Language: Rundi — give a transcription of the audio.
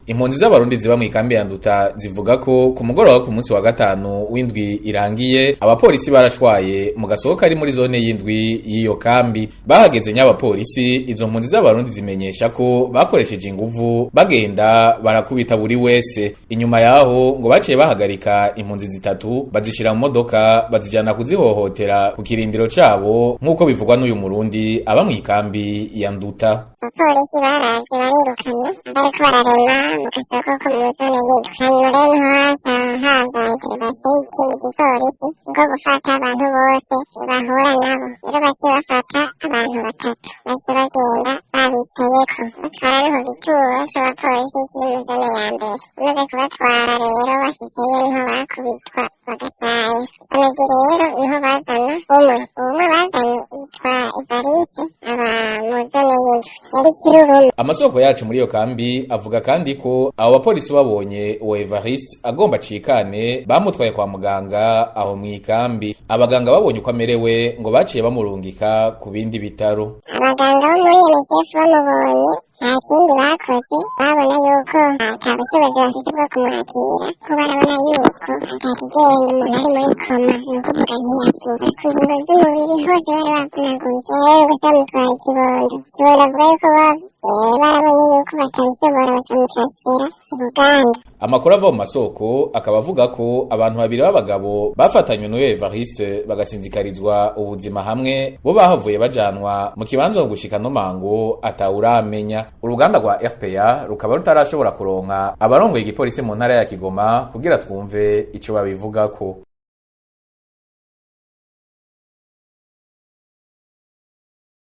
Impunzi z'Abarundi ziba mw'ikambi ya Nduta zivuga ko ku mugoroba ku munsi wa gatanu w'indwi irangiye, abapolisi barashwaye mu gasoko kari muri zone y'indwi y'iyo kambi. Bahageze ny'abapolisi, izo mpunzi z'Abarundi zimenyesha ko bakoresheje inguvu, bagenda barakubita buri wese. Inyuma yaho ngo baciye bahagarika impunzi zitatu, bazishira mu modoka, bazijana kuzihohotera ku kirindiro cabo, nk'uko bivugwa n'uyu Murundi aba mw'ikambi ya Nduta. Abapolisi baraje barirukana bariko bararema mu gasoko ko mu zone y'indwi. Hanyuma rero niho haca haza intervention y'ikindi gipolisi ngo gufata abantu bose bahura nabo. Rero baciye bafata abantu batatu, baciye bagenda babicayeko, batwara no ku gituro c'abapolisi kiri mu zone ya mbere. Bamaze kubatwara rero, bashitseyo niho bakubitwa bagashaya. Samedi rero niho bazana umwe. Umwe bazanye yitwa Evariste, aba mu zone y'indwi, yari kiruruma. Amasoko yacu muri iyo kambi avuga kandi ko abo bapolisi babonye uwo Evariste agomba acikane, bamutwaye kwa muganga aho mw'ikambi. Abaganga babonye uko amerewe, ngo baciye bamurungika ku bindi bitaro. Abaganga bo muri MSF bamubonye, nta kindi bakoze, babona yuko ata bushobozi bafise bwo kumwakira, ko barabona yuko ata kigenda, umuntu ari muri coma, ni ukuvuga ntiyavuga. Ku ngingo z'umubiri hose bari bavunaguye. Rero gusa bamutwaye ikibondo. Ikibondo avuga yuko barabonye yuko batabishobora, baca bamutransfera i Buganda. Amakuru ava mu masoko akaba avuga ko abantu babiri b'abagabo bafatanywe n'uyo Evariste bagasinzikarizwa ubuzima hamwe, bo bahavuye bajanwa mu kibanza mu gushika no mango atawuramenya. Uruganda rwa RPA rukaba rutarashobora kuronka abarongoye igipolisi mu ntara ya Kigoma kugira twumve ico babivugako.